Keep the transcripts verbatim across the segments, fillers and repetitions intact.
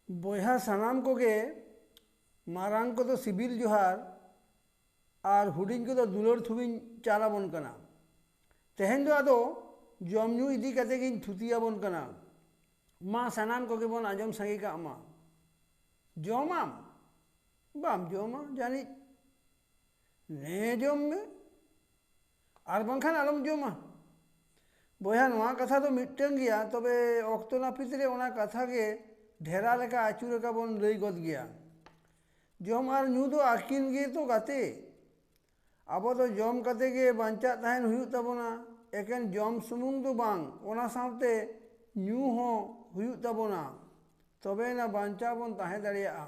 ᱵᱚᱭᱦᱟ ᱥᱟᱱᱟᱢ ᱠᱚᱜᱮ, ᱢᱟᱨᱟᱝ ᱠᱚᱫᱚ ᱥᱤᱵᱤᱞ ᱡᱚᱦᱟᱨ ᱟᱨ ᱦᱩᱰᱤᱧ ᱠᱚᱫᱚ ᱫᱩᱞᱟᱹᱲ ᱛᱷᱩᱢᱤᱧ ᱪᱟᱞ ᱟᱵᱚᱱ ᱠᱟᱱᱟ᱾ ᱛᱮᱦᱮᱧ ᱫᱚ ᱟᱫᱚ ᱡᱚᱢ ᱧᱩ ᱤᱫᱤ ᱠᱟᱛᱮ ᱜᱤᱧ ᱛᱷᱩᱛᱤ ᱟᱵᱚᱱ ᱠᱟᱱᱟ᱾ ᱢᱟ ᱥᱟᱱᱟᱢ ᱠᱚᱜᱮ ᱵᱚᱱ ᱟᱸᱡᱚᱢ ᱥᱟᱸᱜᱮ ᱠᱟᱜ ᱢᱟ᱾ ᱡᱚᱢᱟᱢ? ᱵᱟᱢ ᱡᱚᱢᱟ ᱡᱟᱹᱱᱤᱡ᱾ ᱱᱮ ᱡᱚᱢ ᱢᱮ, ᱟᱨ ᱵᱟᱝᱠᱷᱟᱱ ᱟᱞᱚᱢ ᱡᱚᱢᱟ᱾ ᱵᱚᱭᱦᱟ, ᱱᱚᱣᱟ ᱠᱟᱛᱷᱟ ᱫᱚ ᱢᱤᱫᱴᱟᱝ ᱜᱮᱭᱟ, ᱛᱚᱵᱮ ᱚᱠᱛᱚ ᱱᱟᱹᱯᱤᱛ ᱨᱮ ᱚᱱᱟ ᱠᱟᱛᱷᱟ ᱜᱮ ᱰᱷᱮᱨᱟ ᱞᱮᱠᱟ ᱟᱹᱪᱩᱨ ᱟᱠᱟ ᱵᱚᱱ ᱞᱟᱹᱭ ᱜᱚᱫ ᱜᱮᱭᱟ᱾ ᱡᱚᱢ ᱟᱨ ᱧᱩ ᱫᱚ ᱟᱹᱠᱤᱱ ᱜᱮ ᱛᱚ ᱜᱟᱛᱮ᱾ ᱟᱵᱚ ᱫᱚ ᱡᱚᱢ ᱠᱟᱛᱮ ᱜᱮ ᱵᱟᱧᱪᱟᱜ ᱛᱟᱦᱮᱱ ᱦᱩᱭᱩᱜ ᱛᱟᱵᱚᱱᱟ᱾ ᱮᱠᱮᱱ ᱡᱚᱢ ᱥᱩᱢᱩᱝ ᱫᱚ ᱵᱟᱝ, ᱚᱱᱟ ᱥᱟᱶᱛᱮ ᱧᱩ ᱦᱚᱸ ᱦᱩᱭᱩᱜ ᱛᱟᱵᱚᱱᱟ, ᱛᱚᱵᱮᱭᱮᱱᱟ ᱵᱟᱧᱪᱟᱣ ᱵᱚᱱ ᱛᱟᱦᱮᱸ ᱫᱟᱲᱮᱭᱟᱜᱼᱟ᱾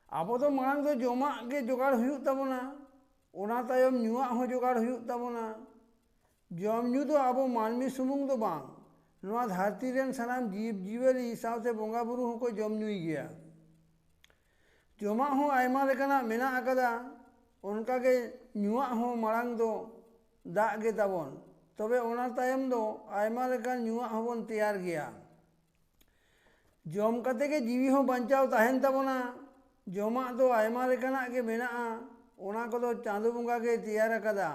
ᱟᱵᱚ ᱫᱚ ᱢᱟᱲᱟᱝ ᱫᱚ ᱡᱚᱢᱟᱜ ᱜᱮ ᱡᱚᱜᱟᱲ ᱦᱩᱭᱩᱜ ᱛᱟᱵᱚᱱᱟ, ᱚᱱᱟ ᱛᱟᱭᱚᱢ ᱧᱩᱣᱟᱜ ᱦᱚᱸ ᱡᱚᱜᱟᱲ ᱦᱩᱭᱩᱜ ᱛᱟᱵᱚᱱᱟ᱾ ᱡᱚᱢ ᱧᱩ ᱫᱚ ᱟᱵᱚ ᱢᱟᱹᱱᱢᱤ ᱥᱩᱢᱩᱝ ᱫᱚ ᱵᱟᱝ, ᱱᱚᱣᱟ ᱫᱷᱟᱹᱨᱛᱤ ᱨᱮᱱ ᱥᱟᱱᱟᱢ ᱡᱤᱵᱽ ᱡᱤᱭᱟᱹᱞᱤ ᱥᱟᱶᱛᱮ ᱵᱚᱸᱜᱟ ᱵᱩᱨᱩ ᱦᱚᱸᱠᱚ ᱡᱚᱢ ᱧᱩᱭ ᱜᱮᱭᱟ᱾ ᱡᱚᱢᱟᱜ ᱦᱚᱸ ᱟᱭᱢᱟ ᱞᱮᱠᱟᱱᱟᱜ ᱢᱮᱱᱟᱜ ᱟᱠᱟᱫᱟ, ᱚᱱᱠᱟᱜᱮ ᱧᱩᱣᱟᱜ ᱦᱚᱸ ᱢᱟᱲᱟᱝ ᱫᱚ ᱫᱟᱜ ᱜᱮ ᱛᱟᱵᱚᱱ, ᱛᱚᱵᱮ ᱚᱱᱟ ᱛᱟᱭᱚᱢ ᱫᱚ ᱟᱭᱢᱟ ᱞᱮᱠᱟᱱ ᱧᱩᱣᱟᱜ ᱦᱚᱸᱵᱚᱱ ᱛᱮᱭᱟᱨ ᱜᱮᱭᱟ᱾ ᱡᱚᱢ ᱠᱟᱛᱮ ᱜᱮ ᱡᱤᱣᱤ ᱦᱚᱸ ᱵᱟᱧᱪᱟᱣ ᱛᱟᱦᱮᱱ ᱛᱟᱵᱚᱱᱟ᱾ ᱡᱚᱢᱟᱜ ᱫᱚ ᱟᱭᱢᱟ ᱞᱮᱠᱟᱱᱟᱜ ᱜᱮ ᱢᱮᱱᱟᱜᱼᱟ, ᱚᱱᱟ ᱠᱚᱫᱚ ᱪᱟᱸᱫᱚ ᱵᱚᱸᱜᱟ ᱜᱮ ᱛᱮᱭᱟᱨ ᱟᱠᱟᱫᱟ᱾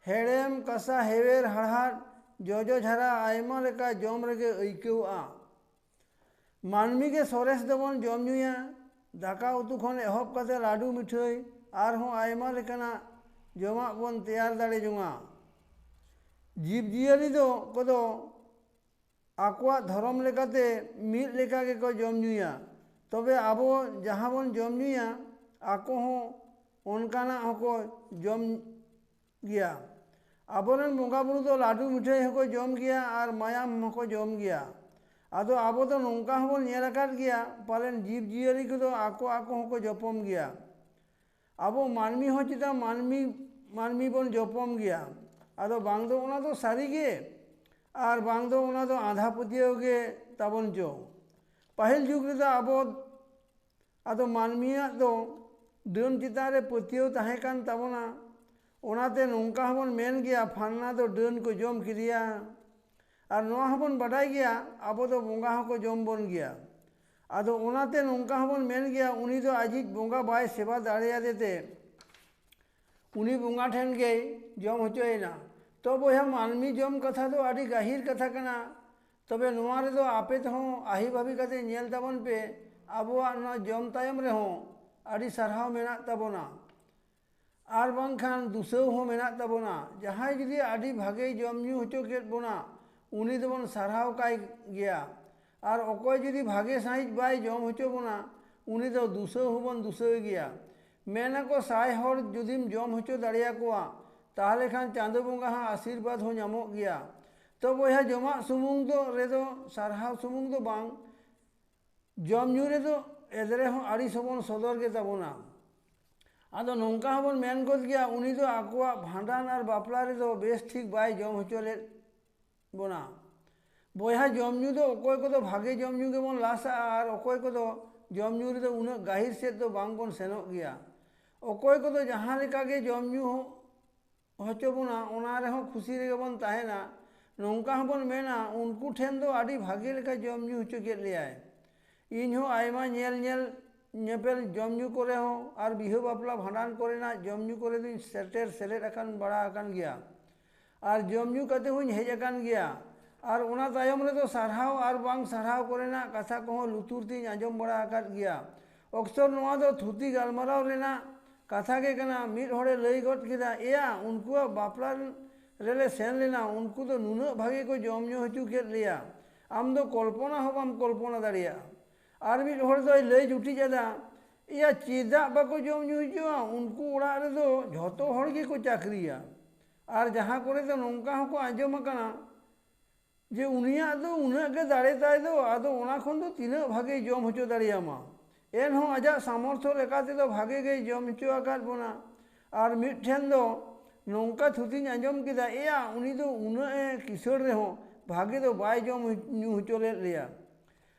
ᱦᱮᱲᱮᱢ, ᱠᱟᱥᱟ, ᱦᱮᱣᱮᱨ, ᱦᱟᱲᱦᱟᱫ, ᱡᱚᱡᱚ, ᱡᱷᱟᱨᱟ ᱟᱭᱢᱟ ᱞᱮᱠᱟ ᱡᱚᱢ ᱨᱮᱜᱮ ᱟᱹᱭᱠᱟᱹᱣᱜᱼᱟ᱾ ᱢᱟᱹᱱᱢᱤ ᱜᱮ ᱥᱚᱨᱮᱥ ᱫᱚᱵᱚᱱ ᱡᱚᱢ ᱧᱩᱭᱟ᱾ ᱫᱟᱠᱟ ᱩᱛᱩ ᱠᱷᱚᱱ ᱮᱦᱚᱵ ᱠᱟᱛᱮ ᱞᱟᱹᱰᱩ, ᱢᱤᱴᱷᱟᱹᱭ, ᱟᱨᱦᱚᱸ ᱟᱭᱢᱟ ᱞᱮᱠᱟᱱᱟᱜ ᱡᱚᱢᱟᱜ ᱵᱚᱱ ᱛᱮᱭᱟᱨ ᱫᱟᱲᱮ ᱡᱚᱝᱟ᱾ ᱡᱤᱵᱽ ᱡᱤᱭᱟᱹᱞᱤ ᱫᱚ ᱠᱚᱫᱚ ᱟᱠᱚᱣᱟᱜ ᱫᱷᱚᱨᱚᱢ ᱞᱮᱠᱟᱛᱮ ᱢᱤᱫ ᱞᱮᱠᱟ ᱜᱮᱠᱚ ᱡᱚᱢ ᱧᱩᱭᱟ᱾ ᱛᱚᱵᱮ ᱟᱵᱚ ᱡᱟᱦᱟᱸ ᱵᱚᱱ ᱡᱚᱢ ᱧᱩᱭᱟ, ᱟᱠᱚ ᱦᱚᱸ ᱚᱱᱠᱟᱱᱟᱜ ᱦᱚᱸᱠᱚ ᱡᱚᱢ ᱜᱮᱭᱟ᱾ ᱟᱵᱚᱨᱮᱱ ᱵᱚᱸᱜᱟ ᱵᱩᱨᱩ ᱫᱚ ᱞᱟᱹᱰᱩ, ᱢᱤᱴᱷᱟᱹᱭ ᱦᱚᱸᱠᱚ ᱡᱚᱢ ᱜᱮᱭᱟ ᱟᱨ ᱢᱟᱭᱟᱢ ᱦᱚᱸᱠᱚ ᱡᱚᱢ ᱜᱮᱭᱟ᱾ ᱟᱫᱚ ᱟᱵᱚ ᱫᱚ ᱱᱚᱝᱠᱟ ᱦᱚᱸᱵᱚᱱ ᱧᱮᱞ ᱟᱠᱟᱫ ᱜᱮᱭᱟ, ᱯᱟᱞᱮᱱ ᱡᱤᱵᱽ ᱡᱤᱭᱟᱹᱞᱤ ᱠᱚᱫᱚ ᱟᱠᱚ ᱟᱠᱚ ᱦᱚᱸᱠᱚ ᱡᱚᱯᱚᱢ ᱜᱮᱭᱟ᱾ ᱟᱵᱚ ᱢᱟᱹᱱᱢᱤ ᱦᱚᱸ ᱪᱮᱫᱟᱜ ᱢᱟᱹᱱᱢᱤ, ᱢᱟᱹᱱᱢᱤ ᱵᱚᱱ ᱡᱚᱯᱚᱢ ᱜᱮᱭᱟ? ᱟᱫᱚ ᱵᱟᱝ ᱫᱚ ᱚᱱᱟ ᱫᱚ ᱥᱟᱹᱨᱤ ᱜᱮ, ᱟᱨ ᱵᱟᱝ ᱫᱚ ᱚᱱᱟ ᱫᱚ ᱟᱸᱫᱷᱟ ᱯᱟᱹᱛᱭᱟᱹᱣ ᱜᱮ ᱛᱟᱵᱚᱱ ᱪᱚ᱾ ᱯᱟᱹᱦᱤᱞ ᱡᱩᱜᱽ ᱨᱮᱫᱚ ᱟᱵᱚ, ᱟᱫᱚ ᱢᱟᱹᱱᱢᱤᱭᱟᱜ ᱫᱚ ᱰᱟᱹᱱ ᱪᱮᱛᱟᱱ ᱨᱮ ᱯᱟᱹᱛᱭᱟᱹᱣ ᱛᱟᱦᱮᱸ ᱠᱟᱱ ᱛᱟᱵᱚᱱᱟ᱾ ᱚᱱᱟᱛᱮ ᱱᱚᱝᱠᱟ ᱦᱚᱸᱵᱚᱱ ᱢᱮᱱ ᱜᱮᱭᱟ, ᱯᱷᱟᱱᱱᱟ ᱫᱚ ᱰᱟᱹᱱ ᱠᱚ ᱡᱚᱢ ᱠᱮᱫᱮᱭᱟ᱾ ᱟᱨ ᱱᱚᱣᱟ ᱦᱚᱸᱵᱚᱱ ᱵᱟᱰᱟᱭ ᱜᱮᱭᱟ, ᱟᱵᱚ ᱫᱚ ᱵᱚᱸᱜᱟ ᱦᱚᱸᱠᱚ ᱡᱚᱢ ᱵᱚᱱ ᱜᱮᱭᱟ᱾ ᱟᱫᱚ ᱚᱱᱟᱛᱮ ᱱᱚᱝᱠᱟ ᱦᱚᱸᱵᱚᱱ ᱢᱮᱱ ᱜᱮᱭᱟ, ᱩᱱᱤ ᱫᱚ ᱟᱡᱤᱡ ᱵᱚᱸᱜᱟ ᱵᱟᱭ ᱥᱮᱵᱟ ᱫᱟᱲᱮᱭᱟᱫᱮ ᱛᱮ ᱩᱱᱤ ᱵᱚᱸᱜᱟ ᱴᱷᱮᱱ ᱜᱮᱭ ᱡᱚᱢ ᱦᱚᱪᱚᱭᱮᱱᱟ᱾ ᱛᱚ ᱵᱚᱭᱦᱟ, ᱢᱟᱹᱱᱢᱤ ᱡᱚᱢ ᱠᱟᱛᱷᱟ ᱫᱚ ᱟᱹᱰᱤ ᱜᱟᱹᱦᱤᱨ ᱠᱟᱛᱷᱟ ᱠᱟᱱᱟ᱾ ᱛᱚᱵᱮ ᱱᱚᱣᱟ ᱨᱮᱫᱚ ᱟᱯᱮ ᱛᱮᱦᱚᱸ ᱟᱹᱦᱤ ᱵᱷᱟᱵᱤ ᱠᱟᱛᱮ ᱧᱮᱞ ᱛᱟᱵᱚᱱ ᱯᱮ, ᱟᱵᱚᱣᱟᱜ ᱱᱚᱣᱟ ᱡᱚᱢ ᱛᱟᱭᱚᱢ ᱨᱮᱦᱚᱸ ᱟᱹᱰᱤ ᱥᱟᱨᱦᱟᱣ ᱢᱮᱱᱟᱜ ᱛᱟᱵᱚᱱᱟ᱾ ᱟᱨ ᱵᱟᱝᱠᱷᱟᱱ ᱫᱩᱥᱟᱹᱣ ᱦᱚᱸ ᱢᱮᱱᱟᱜ ᱛᱟᱵᱚᱱᱟ᱾ ᱡᱟᱦᱟᱸᱭ ᱡᱩᱫᱤ ᱟᱹᱰᱤ ᱵᱷᱟᱜᱮᱭ ᱡᱚᱢ ᱧᱩ ᱦᱚᱪᱚ ᱠᱮᱫ ᱵᱚᱱᱟ, ᱩᱱᱤ ᱫᱚᱵᱚᱱ ᱥᱟᱨᱦᱟᱣ ᱠᱟᱭ ᱜᱮᱭᱟ᱾ ᱟᱨ ᱚᱠᱚᱭ ᱡᱩᱫᱤ ᱵᱷᱟᱜᱮ ᱥᱟᱺᱦᱤᱡ ᱵᱟᱭ ᱡᱚᱢ ᱦᱚᱪᱚ ᱵᱚᱱᱟ, ᱩᱱᱤ ᱫᱚ ᱫᱩᱥᱟᱹᱣ ᱦᱚᱸᱵᱚᱱ ᱫᱩᱥᱟᱹᱣᱮ ᱜᱮᱭᱟ᱾ ᱢᱮᱱᱟᱠᱚ, ᱥᱟᱭ ᱦᱚᱲ ᱡᱩᱫᱤᱢ ᱡᱚᱢ ᱦᱚᱪᱚ ᱫᱟᱲᱮᱭᱟᱠᱚᱣᱟ, ᱛᱟᱦᱚᱞᱮ ᱠᱷᱟᱱ ᱪᱟᱸᱫᱳ ᱵᱚᱸᱜᱟ ᱦᱚᱸ ᱟᱥᱤᱨᱵᱟᱫᱽ ᱦᱚᱸ ᱧᱟᱢᱚᱜ ᱜᱮᱭᱟ᱾ ᱛᱚ ᱵᱚᱭᱦᱟ, ᱡᱚᱢᱟᱜ ᱥᱩᱢᱩᱝ ᱫᱚ ᱨᱮᱫᱚ ᱥᱟᱨᱦᱟᱣ ᱥᱩᱢᱩᱝ ᱫᱚ ᱵᱟᱝ, ᱡᱚᱢ ᱧᱩ ᱨᱮᱫᱚ ᱮᱫᱽᱨᱮ ᱦᱚᱸ ᱟᱹᱲᱤᱥ ᱦᱚᱸᱵᱚᱱ ᱥᱚᱫᱚᱨ ᱜᱮ ᱛᱟᱵᱚᱱᱟ᱾ ᱟᱫᱚ ᱱᱚᱝᱠᱟ ᱦᱚᱸᱵᱚᱱ ᱢᱮᱱ ᱜᱚᱫ ᱜᱮᱭᱟ, ᱩᱱᱤ ᱫᱚ ᱟᱠᱚᱣᱟᱜ ᱵᱷᱟᱸᱰᱟᱱ ᱟᱨ ᱵᱟᱯᱞᱟ ᱨᱮᱫᱚ ᱵᱮᱥ ᱴᱷᱤᱠ ᱵᱟᱭ ᱡᱚᱢ ᱦᱚᱪᱚ ᱞᱮᱫ ᱵᱚᱱᱟ᱾ ᱵᱚᱭᱦᱟ, ᱡᱚᱢ ᱧᱩ ᱫᱚ ᱚᱠᱚᱭ ᱠᱚᱫᱚ ᱵᱷᱟᱜᱮ ᱡᱚᱢ ᱧᱩ ᱜᱮᱵᱚᱱ ᱞᱟᱥᱟᱜᱼᱟ, ᱟᱨ ᱚᱠᱚᱭ ᱠᱚᱫᱚ ᱡᱚᱢ ᱧᱩ ᱨᱮᱫᱚ ᱩᱱᱟᱹᱜ ᱜᱟᱹᱦᱤᱨ ᱥᱮᱫ ᱫᱚ ᱵᱟᱝ ᱵᱚᱱ ᱥᱮᱱᱚᱜ ᱜᱮᱭᱟ᱾ ᱚᱠᱚᱭ ᱠᱚᱫᱚ ᱡᱟᱦᱟᱸ ᱞᱮᱠᱟ ᱜᱮ ᱡᱚᱢ ᱧᱩ ᱦᱚᱪᱚ ᱵᱚᱱᱟ, ᱚᱱᱟ ᱨᱮᱦᱚᱸ ᱠᱷᱩᱥᱤ ᱨᱮᱜᱮ ᱵᱚᱱ ᱛᱟᱦᱮᱱᱟ᱾ ᱱᱚᱝᱠᱟ ᱦᱚᱸᱵᱚᱱ ᱢᱮᱱᱟ, ᱩᱱᱠᱩ ᱴᱷᱮᱱ ᱫᱚ ᱟᱹᱰᱤ ᱵᱷᱟᱜᱮ ᱞᱮᱠᱟ ᱡᱚᱢ ᱧᱩ ᱦᱚᱪᱚ ᱠᱮᱫ ᱞᱮᱭᱟᱭ᱾ ᱤᱧ ᱦᱚᱸ ᱟᱭᱢᱟ ᱧᱮᱞ ᱧᱮᱞ ᱧᱮᱯᱮᱞ ᱡᱚᱢ ᱧᱩ ᱠᱚᱨᱮ ᱦᱚᱸ ᱟᱨ ᱵᱤᱦᱟᱹ ᱵᱟᱯᱞᱟ ᱵᱷᱟᱸᱰᱟᱱ ᱠᱚᱨᱮᱱᱟᱜ ᱡᱚᱢ ᱧᱩ ᱠᱚᱨᱮ ᱫᱚᱧ ᱥᱮᱴᱮᱨ ᱥᱮᱞᱮᱫ ᱟᱠᱟᱱ ᱵᱟᱲᱟ ᱟᱠᱟᱱ ᱜᱮᱭᱟ᱾ ᱟᱨ ᱡᱚᱢ ᱧᱩ ᱠᱟᱛᱮ ᱦᱚᱸᱧ ᱦᱮᱡ ᱟᱠᱟᱱ ᱜᱮᱭᱟ᱾ ᱟᱨ ᱚᱱᱟ ᱛᱟᱭᱚᱢ ᱨᱮᱫᱚ ᱥᱟᱨᱦᱟᱣ ᱟᱨ ᱵᱟᱝ ᱥᱟᱨᱦᱟᱣ ᱠᱚᱨᱮᱱᱟᱜ ᱠᱟᱛᱷᱟ ᱠᱚᱦᱚᱸ ᱞᱩᱛᱩᱨ ᱛᱤᱧ ᱟᱸᱡᱚᱢ ᱵᱟᱲᱟ ᱟᱠᱟᱫ ᱜᱮᱭᱟ᱾ ᱚᱠᱥᱚᱨ ᱱᱚᱣᱟ ᱫᱚ ᱛᱷᱩᱛᱤ ᱜᱟᱞᱢᱟᱨᱟᱣ ᱨᱮᱱᱟᱜ ᱠᱟᱛᱷᱟ ᱜᱮ ᱠᱟᱱᱟ᱾ ᱢᱤᱫ ᱦᱚᱲᱮ ᱞᱟᱹᱭ ᱜᱚᱫ ᱠᱮᱫᱟ, "ᱮᱭᱟ, ᱩᱱᱠᱩᱣᱟᱜ ᱵᱟᱯᱞᱟ ᱨᱮᱞᱮ ᱥᱮᱱ ᱞᱮᱱᱟ, ᱩᱱᱠᱩ ᱫᱚ ᱱᱩᱱᱟᱹᱜ ᱵᱷᱟᱜᱮ ᱠᱚ ᱡᱚᱢ ᱧᱩ ᱦᱚᱪᱚ ᱠᱮᱫ ᱞᱮᱭᱟ, ᱟᱢ ᱫᱚ ᱠᱚᱞᱯᱚᱱᱟ ᱦᱚᱸ ᱵᱟᱢ ᱠᱚᱞᱯᱚᱱᱟ ᱫᱟᱲᱮᱭᱟᱜᱼᱟ᱾" ᱟᱨ ᱢᱤᱫ ᱦᱚᱲ ᱫᱚᱭ ᱞᱟᱹᱭ ᱡᱩᱴᱤᱡ ᱟᱫᱟ, "ᱮᱭᱟ, ᱪᱮᱫᱟᱜ ᱵᱟᱠᱚ ᱡᱚᱢ ᱧᱩ ᱦᱚᱪᱚᱣᱟ? ᱩᱱᱠᱩ ᱚᱲᱟᱜ ᱨᱮᱫᱚ ᱡᱷᱚᱛᱚ ᱦᱚᱲ ᱜᱮᱠᱚ ᱪᱟᱹᱠᱨᱤᱭᱟ᱾ ᱟᱨ ᱡᱟᱦᱟᱸ ᱠᱚᱨᱮ ᱫᱚ ᱱᱚᱝᱠᱟ ᱦᱚᱸᱠᱚ ᱟᱸᱡᱚᱢ ᱟᱠᱟᱱᱟ ᱡᱮ ᱩᱱᱤᱭᱟᱜ ᱫᱚ ᱩᱱᱟᱹᱜ ᱜᱮ ᱫᱟᱲᱮ ᱛᱟᱭ ᱫᱚ, ᱟᱫᱚ ᱚᱱᱟ ᱠᱷᱚᱱ ᱫᱚ ᱛᱤᱱᱟᱹᱜ ᱵᱷᱟᱜᱮᱭ ᱡᱚᱢ ᱦᱚᱪᱚ ᱫᱟᱲᱮᱭᱟᱢᱟ?" ᱮᱱᱦᱚᱸ ᱟᱡᱟᱜ ᱥᱟᱢᱚᱨᱛᱷᱚ ᱞᱮᱠᱟ ᱛᱮᱫᱚ ᱵᱷᱟᱜᱮ ᱜᱮᱭ ᱡᱚᱢ ᱦᱚᱪᱚ ᱟᱠᱟᱫ ᱵᱚᱱᱟ᱾ ᱟᱨ ᱢᱤᱫ ᱴᱷᱮᱱ ᱫᱚ ᱱᱚᱝᱠᱟ ᱛᱷᱩᱛᱤᱧ ᱟᱸᱡᱚᱢ ᱠᱮᱫᱟ, "ᱮᱭᱟ, ᱩᱱᱤ ᱫᱚ ᱩᱱᱟᱹᱜ ᱮ ᱠᱤᱥᱟᱹᱬ ᱨᱮᱦᱚᱸ ᱵᱷᱟᱜᱮ ᱫᱚ ᱵᱟᱭ ᱡᱚᱢ ᱧᱩ ᱦᱚᱪᱚ ᱞᱮᱫ ᱞᱮᱭᱟ᱾"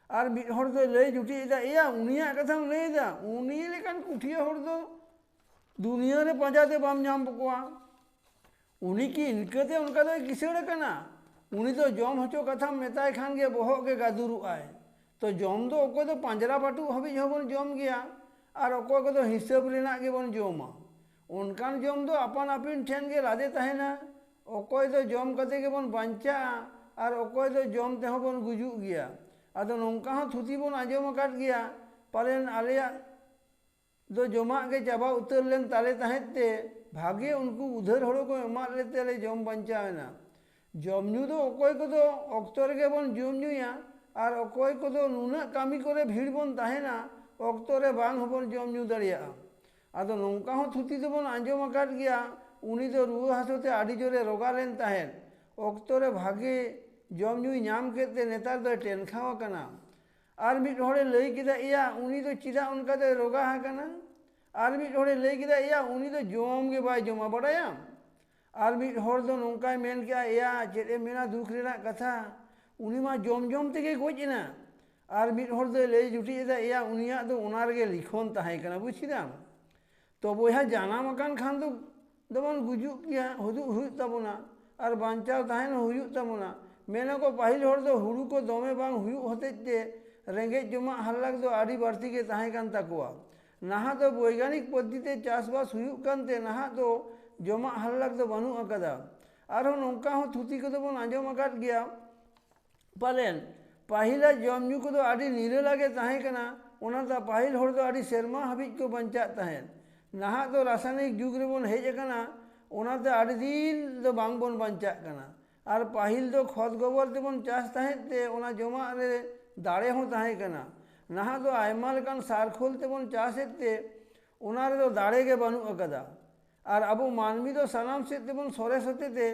ᱟᱨ ᱢᱤᱫ ᱦᱚᱲ ᱫᱚᱭ ᱞᱟᱹᱭ ᱡᱩᱴᱤᱡ ᱮᱫᱟ, "ᱮᱭᱟ, ᱩᱱᱤᱭᱟᱜ ᱠᱟᱛᱷᱟᱢ ᱞᱟᱹᱭ ᱮᱫᱟ? ᱩᱱᱤ ᱞᱮᱠᱟᱱ ᱠᱩᱴᱷᱤᱭᱟᱹ ᱦᱚᱲ ᱫᱚ ᱫᱩᱱᱤᱭᱟᱹ ᱨᱮ ᱯᱟᱸᱡᱟ ᱛᱮ ᱵᱟᱢ ᱧᱟᱢ ᱠᱚᱣᱟ᱾ ᱩᱱᱤ ᱠᱤ ᱤᱱᱠᱟᱹᱛᱮ ᱚᱱᱠᱟ ᱫᱚᱭ ᱠᱤᱥᱟᱹᱬ ᱟᱠᱟᱱᱟ? ᱩᱱᱤ ᱫᱚ ᱡᱚᱢ ᱦᱚᱪᱚ ᱠᱟᱛᱷᱟᱢ ᱢᱮᱛᱟᱭ ᱠᱷᱟᱱ ᱜᱮ ᱵᱚᱦᱚᱜ ᱜᱮ ᱜᱟᱹᱫᱩᱨᱚᱜ ᱟᱭ᱾ ᱛᱚ ᱡᱚᱢ ᱫᱚ ᱚᱠᱚᱭ ᱫᱚ ᱯᱟᱸᱡᱽᱨᱟ ᱯᱟᱹᱴᱩᱵ ᱦᱟᱹᱵᱤᱡ ᱦᱚᱸᱵᱚᱱ ᱡᱚᱢ ᱜᱮᱭᱟ, ᱟᱨ ᱚᱠᱚᱭ ᱠᱚᱫᱚ ᱦᱤᱥᱟᱹᱵ ᱨᱮᱱᱟᱜ ᱜᱮᱵᱚᱱ ᱡᱚᱢᱟ᱾ ᱚᱱᱠᱟᱱ ᱡᱚᱢ ᱫᱚ ᱟᱯᱟᱱ ᱟᱹᱯᱤᱱ ᱴᱷᱮᱱ ᱜᱮ ᱞᱟᱫᱮ ᱛᱟᱦᱮᱱᱟ᱾ ᱚᱠᱚᱭ ᱫᱚ ᱡᱚᱢ ᱠᱟᱛᱮ ᱜᱮᱵᱚᱱ ᱵᱟᱧᱪᱟᱜᱼᱟ, ᱟᱨ ᱚᱠᱚᱭ ᱫᱚ ᱡᱚᱢ ᱛᱮᱦᱚᱸ ᱵᱚᱱ ᱜᱩᱡᱩᱜ ᱜᱮᱭᱟ᱾ ᱟᱫᱚ ᱱᱚᱝᱠᱟ ᱦᱚᱸ ᱛᱷᱩᱛᱤ ᱵᱚᱱ ᱟᱸᱡᱚᱢ ᱟᱠᱟᱫ ᱜᱮᱭᱟ, ᱯᱟᱞᱮᱱ ᱟᱞᱮᱭᱟᱜ ᱫᱚ ᱡᱚᱢᱟᱜ ᱜᱮ ᱪᱟᱵᱟ ᱩᱛᱟᱹᱨ ᱞᱮᱱ ᱛᱟᱞᱮ ᱛᱟᱦᱮᱸᱫ ᱛᱮ, ᱵᱷᱟᱜᱮ ᱩᱱᱠᱩ ᱩᱫᱷᱟᱹᱨ ᱦᱚᱲ ᱠᱚ ᱮᱢᱟᱫ ᱞᱮᱛᱮ ᱞᱮ ᱡᱚᱢ ᱵᱟᱧᱪᱟᱣ ᱮᱱᱟ᱾ ᱡᱚᱢ ᱧᱩ ᱫᱚ ᱚᱠᱚᱭ ᱠᱚᱫᱚ ᱚᱠᱛᱚ ᱨᱮᱜᱮ ᱵᱚᱱ ᱡᱚᱢ ᱧᱩᱭᱟ, ᱟᱨ ᱚᱠᱚᱭ ᱠᱚᱫᱚ ᱱᱩᱱᱟᱹᱜ ᱠᱟᱹᱢᱤ ᱠᱚᱨᱮ ᱵᱷᱤᱲ ᱵᱚᱱ ᱛᱟᱦᱮᱱᱟ, ᱚᱠᱛᱚ ᱨᱮ ᱵᱟᱝ ᱦᱚᱸᱵᱚᱱ ᱡᱚᱢ ᱧᱩ ᱫᱟᱲᱮᱭᱟᱜᱼᱟ᱾ ᱟᱫᱚ ᱱᱚᱝᱠᱟ ᱦᱚᱸ ᱛᱷᱩᱛᱤ ᱫᱚᱵᱚᱱ ᱟᱸᱡᱚᱢ ᱟᱠᱟᱫ ᱜᱮᱭᱟ, ᱩᱱᱤ ᱫᱚ ᱨᱩᱣᱟᱹ ᱦᱟᱹᱥᱩ ᱛᱮ ᱟᱹᱰᱤ ᱡᱳᱨᱮ ᱨᱚᱜᱟ ᱞᱮᱱ ᱛᱟᱦᱮᱸᱫ, ᱚᱠᱛᱚ ᱨᱮ ᱵᱷᱟᱜᱮ ᱡᱚᱢ ᱧᱩᱭ ᱧᱟᱢ ᱠᱮᱫ ᱛᱮ ᱱᱮᱛᱟᱨ ᱫᱚᱭ ᱴᱮᱱᱠᱷᱟᱣ ᱟᱠᱟᱱᱟ᱾ ᱟᱨ ᱢᱤᱫ ᱦᱚᱲᱮ ᱞᱟᱹᱭ ᱠᱮᱫᱟ, ᱮᱭᱟ, ᱩᱱᱤ ᱫᱚ ᱪᱮᱫᱟᱜ ᱚᱱᱠᱟ ᱫᱚᱭ ᱨᱚᱜᱟ ᱟᱠᱟᱱᱟ? ᱟᱨ ᱢᱤᱫ ᱦᱚᱲᱮ ᱞᱟᱹᱭ ᱠᱮᱫᱟ, ᱮᱭᱟ, ᱩᱱᱤ ᱫᱚ ᱡᱚᱢ ᱜᱮ ᱵᱟᱭ ᱡᱚᱢᱟ, ᱵᱟᱰᱟᱭᱟᱢ? ᱟᱨ ᱢᱤᱫ ᱦᱚᱲ ᱫᱚ ᱱᱚᱝᱠᱟᱭ ᱢᱮᱱ ᱠᱮᱜᱼᱟ, ᱮᱭᱟ, ᱪᱮᱫ ᱮᱢ ᱢᱮᱱᱟ, ᱫᱩᱠ ᱨᱮᱱᱟᱜ ᱠᱟᱛᱷᱟ, ᱩᱱᱤ ᱢᱟ ᱡᱚᱢ ᱡᱚᱢ ᱛᱮᱜᱮ ᱜᱚᱡ ᱮᱱᱟ᱾ ᱟᱨ ᱢᱤᱫ ᱦᱚᱲ ᱫᱚᱭ ᱞᱟᱹᱭ ᱡᱩᱴᱤᱡ ᱮᱫᱟ, ᱮᱭᱟ, ᱩᱱᱤᱭᱟᱜ ᱫᱚ ᱚᱱᱟ ᱨᱮᱜᱮ ᱞᱤᱠᱷᱚᱱ ᱛᱟᱦᱮᱸ ᱠᱟᱱᱟ, ᱵᱩᱡ ᱠᱮᱫᱟᱢ? ᱛᱚ ᱵᱚᱭᱦᱟ, ᱡᱟᱱᱟᱢ ᱟᱠᱟᱱ ᱠᱷᱟᱱ ᱫᱚ, ᱫᱚᱵᱚᱱ ᱜᱩᱡᱩᱜ ᱜᱮᱭᱟ, ᱦᱩᱫᱩᱜ ᱦᱩᱭᱩᱜ ᱛᱟᱵᱚᱱᱟ, ᱟᱨ ᱵᱟᱧᱪᱟᱣ ᱛᱟᱦᱮᱱ ᱦᱚᱸ ᱦᱩᱭᱩᱜ ᱛᱟᱵᱚᱱᱟ᱾ ᱢᱮᱱᱟᱠᱚ, ᱯᱟᱹᱦᱤᱞ ᱦᱚᱲ ᱫᱚ ᱦᱩᱲᱩ ᱠᱚ ᱫᱚᱢᱮ ᱵᱟᱝ ᱦᱩᱭᱩᱜ ᱦᱚᱛᱮᱡ ᱛᱮ ᱨᱮᱸᱜᱮᱡ ᱡᱚᱢᱟᱜ ᱦᱟᱞᱞᱟᱠ ᱫᱚ ᱟᱹᱰᱤ ᱵᱟᱹᱲᱛᱤ ᱜᱮ ᱛᱟᱦᱮᱸ ᱠᱟᱱ ᱛᱟᱠᱚᱣᱟ᱾ ᱱᱟᱦᱟᱜ ᱫᱚ ᱵᱳᱭᱜᱟᱱᱤᱠ ᱯᱚᱫᱽᱫᱷᱤᱛᱮ ᱪᱟᱥᱵᱟᱥ ᱦᱩᱭᱩᱜ ᱠᱟᱱᱛᱮ ᱱᱟᱦᱟᱜ ᱫᱚ ᱡᱚᱢᱟᱜ ᱦᱟᱞᱞᱟᱠ ᱫᱚ ᱵᱟᱹᱱᱩᱜ ᱟᱠᱟᱫᱟ᱾ ᱟᱨᱦᱚᱸ ᱱᱚᱝᱠᱟ ᱦᱚᱸ ᱛᱷᱩᱛᱤ ᱠᱚᱫᱚ ᱵᱚᱱ ᱟᱸᱡᱚᱢ ᱟᱠᱟᱫ ᱜᱮᱭᱟ, ᱯᱟᱞᱮᱱ ᱯᱟᱹᱦᱤᱞᱟᱜ ᱡᱚᱢ ᱧᱩ ᱠᱚᱫᱚ ᱟᱹᱰᱤ ᱱᱤᱨᱟᱹᱞᱟ ᱜᱮ ᱛᱟᱦᱮᱸ ᱠᱟᱱᱟ, ᱚᱱᱟᱛᱮ ᱯᱟᱹᱦᱤᱞ ᱦᱚᱲ ᱫᱚ ᱟᱹᱰᱤ ᱥᱮᱨᱢᱟ ᱦᱟᱹᱵᱤᱡ ᱠᱚ ᱵᱟᱧᱪᱟᱜ ᱛᱟᱦᱮᱸᱫ᱾ ᱱᱟᱦᱟᱜ ᱫᱚ ᱨᱟᱥᱟᱭᱱᱤᱠ ᱡᱩᱜᱽ ᱨᱮᱵᱚᱱ ᱦᱮᱡ ᱟᱠᱟᱱᱟ, ᱚᱱᱟᱛᱮ ᱟᱹᱰᱤ ᱫᱤᱱ ᱫᱚ ᱵᱟᱝᱵᱚᱱ ᱵᱟᱧᱪᱟᱜ ᱠᱟᱱᱟ᱾ ᱟᱨ ᱯᱟᱹᱦᱤᱞ ᱫᱚ ᱠᱷᱚᱛ ᱜᱚᱵᱚᱨ ᱛᱮᱵᱚᱱ ᱪᱟᱥ ᱛᱟᱦᱮᱸᱫ ᱛᱮ ᱚᱱᱟ ᱡᱚᱢᱟᱜ ᱨᱮ ᱫᱟᱲᱮ ᱦᱚᱸ ᱛᱟᱦᱮᱸ ᱠᱟᱱᱟ᱾ ᱱᱟᱦᱟᱜ ᱫᱚ ᱟᱭᱢᱟ ᱞᱮᱠᱟᱱ ᱥᱟᱨ ᱠᱷᱳᱞ ᱛᱮᱵᱚᱱ ᱪᱟᱥᱮᱫ ᱛᱮ ᱚᱱᱟ ᱨᱮᱫᱚ ᱫᱟᱲᱮ ᱜᱮ ᱵᱟᱹᱱᱩᱜ ᱟᱠᱟᱫᱟ᱾ ᱟᱨ ᱟᱵᱚ ᱢᱟᱹᱱᱢᱤ ᱫᱚ ᱥᱟᱱᱟᱢ ᱥᱮᱫ ᱛᱮᱵᱚᱱ ᱥᱚᱨᱮᱥ ᱦᱚᱛᱮ ᱛᱮ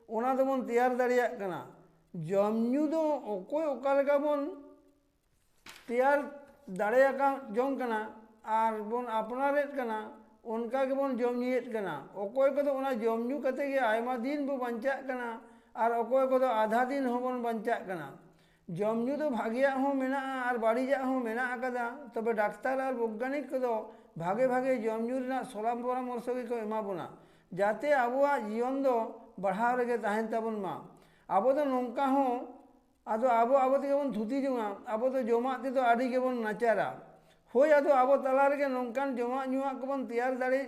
ᱚᱱᱟ ᱫᱚᱵᱚᱱ ᱛᱮᱭᱟᱨ ᱫᱟᱲᱮᱭᱟᱜ ᱠᱟᱱᱟ᱾ ᱡᱚᱢ ᱧᱩ ᱫᱚ ᱚᱠᱚᱭ ᱚᱠᱟ ᱞᱮᱠᱟ ᱵᱚᱱ ᱛᱮᱭᱟᱨ ᱫᱟᱲᱮᱭᱟᱠᱟᱫ ᱡᱚᱝ ᱠᱟᱱᱟ ᱟᱨ ᱵᱚᱱ ᱟᱯᱱᱟᱨᱮᱫ ᱠᱟᱱᱟ, ᱚᱱᱠᱟ ᱜᱮᱵᱚᱱ ᱡᱚᱢ ᱧᱩᱭᱮᱫ ᱠᱟᱱᱟ᱾ ᱚᱠᱚᱭ ᱠᱚᱫᱚ ᱚᱱᱟ ᱡᱚᱢ ᱧᱩ ᱠᱟᱛᱮ ᱜᱮ ᱟᱭᱢᱟ ᱫᱤᱱ ᱵᱚ ᱵᱟᱧᱪᱟᱜ ᱠᱟᱱᱟ, ᱟᱨ ᱚᱠᱚᱭ ᱠᱚᱫᱚ ᱟᱫᱷᱟ ᱫᱤᱱ ᱦᱚᱸᱵᱚᱱ ᱵᱟᱧᱪᱟᱜ ᱠᱟᱱᱟ᱾ ᱡᱚᱢ ᱧᱩ ᱫᱚ ᱵᱷᱟᱜᱮᱭᱟᱜ ᱦᱚᱸ ᱢᱮᱱᱟᱜᱼᱟ ᱟᱨ ᱵᱟᱹᱲᱤᱡᱟᱜ ᱦᱚᱸ ᱢᱮᱱᱟᱜ ᱟᱠᱟᱫᱟ᱾ ᱛᱚᱵᱮ ᱰᱟᱠᱛᱟᱨ ᱟᱨ ᱵᱳᱭᱜᱟᱱᱤᱠ ᱠᱚᱫᱚ ᱵᱷᱟᱜᱮ ᱵᱷᱟᱜᱮ ᱡᱚᱢ ᱧᱩ ᱨᱮᱱᱟᱜ ᱥᱚᱞᱟ ᱯᱚᱨᱟᱢᱚᱨᱥᱚ ᱜᱮᱠᱚ ᱮᱢᱟ ᱵᱚᱱᱟ, ᱡᱟᱛᱮ ᱟᱵᱚᱣᱟᱜ ᱡᱤᱭᱚᱱ ᱫᱚ ᱵᱟᱲᱦᱟᱣ ᱨᱮᱜᱮ ᱛᱟᱦᱮᱱ ᱛᱟᱵᱚᱱ ᱢᱟ᱾ ᱟᱵᱚ ᱫᱚ ᱱᱚᱝᱠᱟ ᱦᱚᱸ ᱟᱫᱚ ᱟᱵᱚ ᱟᱵᱚ ᱛᱮᱜᱮ ᱵᱚᱱ ᱛᱷᱩᱛᱤ ᱡᱚᱝᱟ᱾ ᱟᱵᱚ ᱫᱚ ᱡᱚᱢᱟᱜ ᱛᱮᱫᱚ ᱟᱹᱰᱤ ᱜᱮᱵᱚᱱ ᱱᱟᱪᱟᱨᱟ᱾ ᱦᱳᱭ, ᱟᱫᱚ ᱟᱵᱚ ᱛᱟᱞᱟ ᱨᱮᱜᱮ ᱱᱚᱝᱠᱟᱱ ᱡᱚᱢᱟᱜ ᱧᱩᱣᱟᱜ ᱠᱚᱵᱚᱱ ᱛᱮᱭᱟᱨ ᱫᱟᱲᱮ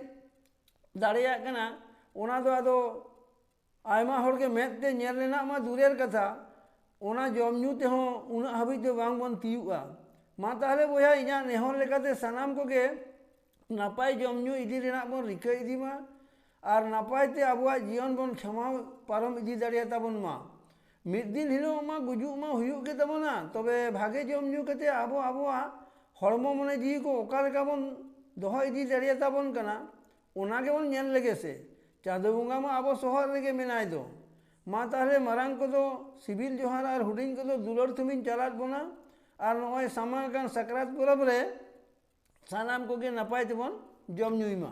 ᱫᱟᱲᱮᱭᱟᱜ ᱠᱟᱱᱟ, ᱚᱱᱟ ᱫᱚ ᱟᱫᱚ ᱟᱭᱢᱟ ᱦᱚᱲ ᱜᱮ ᱢᱮᱫ ᱛᱮ ᱧᱮᱞ ᱨᱮᱱᱟᱜ ᱢᱟ ᱫᱩᱨᱮᱨ ᱠᱟᱛᱷᱟ, ᱚᱱᱟ ᱡᱚᱢ ᱧᱩ ᱛᱮᱦᱚᱸ ᱩᱱᱟᱹᱜ ᱦᱟᱹᱵᱤᱡ ᱫᱚ ᱵᱟᱝ ᱵᱚᱱ ᱛᱤᱭᱩᱜᱼᱟ᱾ ᱢᱟ ᱛᱟᱦᱞᱮ ᱵᱚᱭᱦᱟ, ᱤᱧᱟᱹᱜ ᱱᱮᱦᱚᱨ ᱞᱮᱠᱟᱛᱮ ᱥᱟᱱᱟᱢ ᱠᱚᱜᱮ ᱱᱟᱯᱟᱭ ᱡᱚᱢ ᱧᱩ ᱤᱫᱤ ᱨᱮᱱᱟᱜ ᱵᱚᱱ ᱨᱤᱠᱟᱹ ᱤᱫᱤ ᱢᱟ ᱟᱨ ᱱᱟᱯᱟᱭ ᱛᱮ ᱟᱵᱚᱣᱟᱜ ᱡᱤᱭᱚᱱ ᱵᱚᱱ ᱠᱷᱮᱢᱟᱣ ᱯᱟᱨᱚᱢ ᱤᱫᱤ ᱫᱟᱲᱮᱭᱟᱛᱟ ᱵᱚᱱ ᱢᱟ᱾ ᱢᱤᱫ ᱫᱤᱱ ᱦᱤᱞᱳᱜ ᱢᱟ ᱜᱩᱡᱩᱜ ᱢᱟ ᱦᱩᱭᱩᱜ ᱜᱮ ᱛᱟᱵᱚᱱᱟ, ᱛᱚᱵᱮ ᱵᱷᱟᱜᱮ ᱡᱚᱢ ᱧᱩ ᱠᱟᱛᱮ ᱟᱵᱚ ᱟᱵᱚᱣᱟᱜ ᱦᱚᱲᱢᱚ ᱢᱚᱱᱮ ᱡᱤᱣᱤ ᱠᱚ ᱚᱠᱟ ᱞᱮᱠᱟ ᱵᱚᱱ ᱫᱚᱦᱚ ᱤᱫᱤ ᱫᱟᱲᱮᱭᱟᱛᱟ ᱵᱚᱱ ᱠᱟᱱᱟ, ᱚᱱᱟ ᱜᱮᱵᱚᱱ ᱧᱮᱞ ᱞᱮᱜᱮ ᱥᱮ᱾ ᱪᱟᱸᱫᱚ ᱵᱚᱸᱜᱟ ᱢᱟ ᱟᱵᱚ ᱥᱚᱦᱚᱫ ᱨᱮᱜᱮ ᱢᱮᱱᱟᱭ ᱫᱚ᱾ ᱢᱟ ᱛᱟᱦᱞᱮ ᱢᱟᱨᱟᱝ ᱠᱚᱫᱚ ᱥᱤᱵᱤᱞ ᱡᱚᱦᱟᱨ ᱟᱨ ᱦᱩᱰᱤᱧ ᱠᱚᱫᱚ ᱫᱩᱞᱟᱹᱲ ᱛᱷᱩᱢᱤᱧ ᱪᱟᱞᱟᱫ ᱵᱚᱱᱟ᱾ ᱟᱨ ᱱᱚᱜᱼᱚᱭ ᱥᱟᱢᱟᱝ ᱟᱠᱟᱱ ᱥᱟᱠᱨᱟᱛ ᱯᱚᱨᱚᱵᱽ ᱨᱮ ᱥᱟᱱᱟᱢ ᱠᱚᱜᱮ ᱱᱟᱯᱟᱭ ᱛᱮᱵᱚᱱ ᱡᱚᱢ ᱧᱩᱭ ᱢᱟ᱾